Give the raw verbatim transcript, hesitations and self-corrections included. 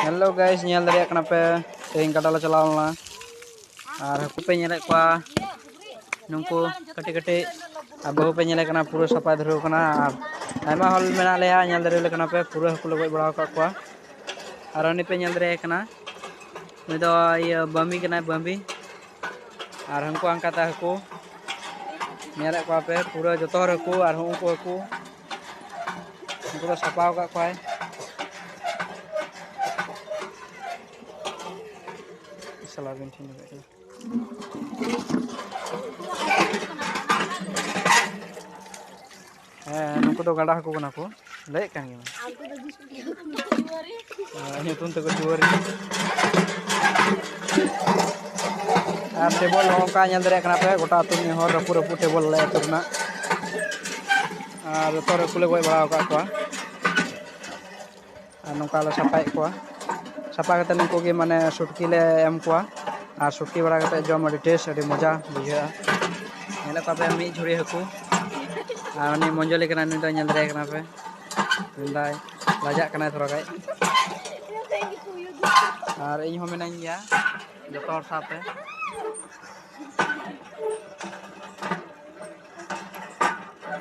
Hello guys, ᱧᱮᱞ ᱫᱟᱲᱮᱭᱟᱜ ᱠᱟᱱᱟ ᱯᱮ, ᱛᱮᱦᱮᱧ ᱜᱟᱰᱟ ᱞᱮ ᱪᱟᱞᱟᱣ ᱞᱮᱱᱟ᱾ ᱟᱨ ᱦᱟᱹᱠᱩ ᱯᱮ ᱧᱮᱞᱮᱫ ᱠᱚᱣᱟ, ᱱᱩᱠᱩ ᱠᱟᱹᱴᱤᱡ ᱠᱟᱹᱴᱤᱡ᱾ ᱟᱨ ᱵᱟᱹᱦᱩ ᱯᱮ ᱧᱮᱞᱮ ᱠᱟᱱᱟ, ᱯᱩᱨᱟᱹ ᱥᱟᱯᱷᱟᱭ ᱫᱷᱩᱨᱟᱹᱣ ᱠᱟᱱᱟ᱾ ᱟᱨ ᱟᱭᱢᱟ ᱦᱚᱲ ᱢᱮᱱᱟᱜ ᱞᱮᱭᱟ, ᱧᱮᱞ ᱫᱟᱲᱮᱭᱟᱞᱮ ᱠᱟᱱᱟ ᱯᱮ, ᱯᱩᱨᱟᱹ ᱦᱟᱹᱠᱩ ᱞᱮ ᱜᱚᱡ ᱵᱟᱲᱟ ᱟᱠᱟᱫ ᱠᱚᱣᱟ᱾ ᱟᱨ ᱩᱱᱤ ᱯᱮ ᱧᱮᱞ ᱫᱟᱲᱮᱭᱟᱭ ᱠᱟᱱᱟ, ᱩᱱᱤ ᱫᱚ ᱤᱭᱟᱹ ᱵᱟᱹᱢᱵᱤ ᱠᱟᱱᱟᱭ, ᱵᱟᱹᱢᱵᱤ᱾ ᱟᱨ ᱦᱟᱹᱱᱠᱩ ᱦᱟᱱᱠᱟᱛᱮ ᱦᱟᱹᱠᱩ ᱧᱮᱞᱮᱫ ᱠᱚᱣᱟ ᱯᱮ, ᱯᱩᱨᱟᱹ ᱡᱚᱛᱚ ᱦᱚᱲ ᱦᱟᱹᱠᱩ᱾ ᱟᱨ ᱦᱚᱸ ᱩᱱᱠᱩ ᱦᱟᱹᱠᱩ, ᱩᱱᱠᱩ ᱫᱚ ᱥᱟᱯᱷᱟ ᱟᱠᱟᱫ ᱠᱚᱣᱟᱭ᱾ ᱥᱟᱞᱟ ᱵᱤᱱ ᱴᱷᱤᱠ ᱠᱟᱱᱟ᱾ ᱦᱮᱸ, ᱱᱩᱠᱩ ᱫᱚ ᱜᱟᱰᱟ ᱦᱟᱹᱠᱩ ᱠᱟᱱᱟ ᱠᱚ, ᱞᱟᱹᱭᱮᱫ ᱠᱟᱱ ᱜᱮᱭᱟ᱾ ᱦᱮᱸ, ᱧᱩᱛᱩᱢ ᱛᱮᱠᱚ ᱡᱩᱣᱟᱹᱨᱤ᱾ ᱟᱨ ᱴᱮᱵᱚᱞ ᱱᱚᱜᱼᱚ ᱱᱚᱝᱠᱟ ᱧᱮᱞ ᱫᱟᱲᱮᱭᱟᱜ ᱠᱟᱱᱟ ᱯᱮ, ᱜᱚᱴᱟ ᱟᱹᱛᱩ ᱨᱤᱱᱤᱡ ᱦᱚᱲ ᱨᱟᱹᱯᱩᱫ ᱨᱟᱹᱯᱩᱫ ᱴᱮᱵᱚᱞ ᱟᱞᱮ ᱟᱹᱛᱩ ᱨᱮᱱᱟᱜ᱾ ᱟᱨ ᱡᱚᱛᱚ ᱦᱚᱲ ᱦᱟᱹᱠᱩ ᱞᱮ ᱜᱚᱡ ᱵᱟᱲᱟ ᱟᱠᱟᱫ ᱠᱚᱣᱟ᱾ ᱟᱨ ᱱᱚᱝᱠᱟ ᱞᱮ ᱥᱟᱯᱷᱟᱭᱮᱫ ᱠᱚᱣᱟ᱾ ᱥᱟᱯᱷᱟ ᱠᱟᱛᱮ ᱱᱩᱠᱩ ᱜᱮ ᱢᱟᱱᱮ ᱥᱩᱴᱠᱤ ᱞᱮ ᱮᱢ ᱠᱚᱣᱟ᱾ ᱟᱨ ᱥᱩᱴᱠᱤ ᱵᱟᱲᱟ ᱠᱟᱛᱮ ᱡᱚᱢ ᱟᱹᱰᱤ ᱴᱮᱥᱴ, ᱟᱹᱰᱤ ᱢᱚᱡᱟ ᱵᱩᱡᱷᱟᱹᱜᱼᱟ᱾ ᱧᱮᱞᱮᱫ ᱠᱚᱣᱟ ᱯᱮ ᱢᱤᱫ ᱡᱷᱩᱲᱤ ᱦᱟᱹᱠᱩ᱾ ᱟᱨ ᱩᱱᱤ ᱢᱚᱧᱡᱚᱞᱤ ᱠᱟᱱᱟᱭ, ᱱᱩᱭ ᱫᱚ ᱧᱮᱞ ᱫᱟᱲᱮᱭᱟᱭ ᱠᱟᱱᱟ ᱯᱮ᱾ ᱢᱮᱱᱫᱟᱭ, ᱞᱟᱡᱟᱜ ᱠᱟᱱᱟᱭ ᱛᱷᱚᱲᱟ ᱜᱟᱱ᱾ ᱟᱨ ᱤᱧ ᱦᱚᱸ ᱢᱮᱱᱟᱧ ᱜᱮᱭᱟ ᱡᱚᱛᱚ ᱦᱚᱲ ᱥᱟᱶᱛᱮ᱾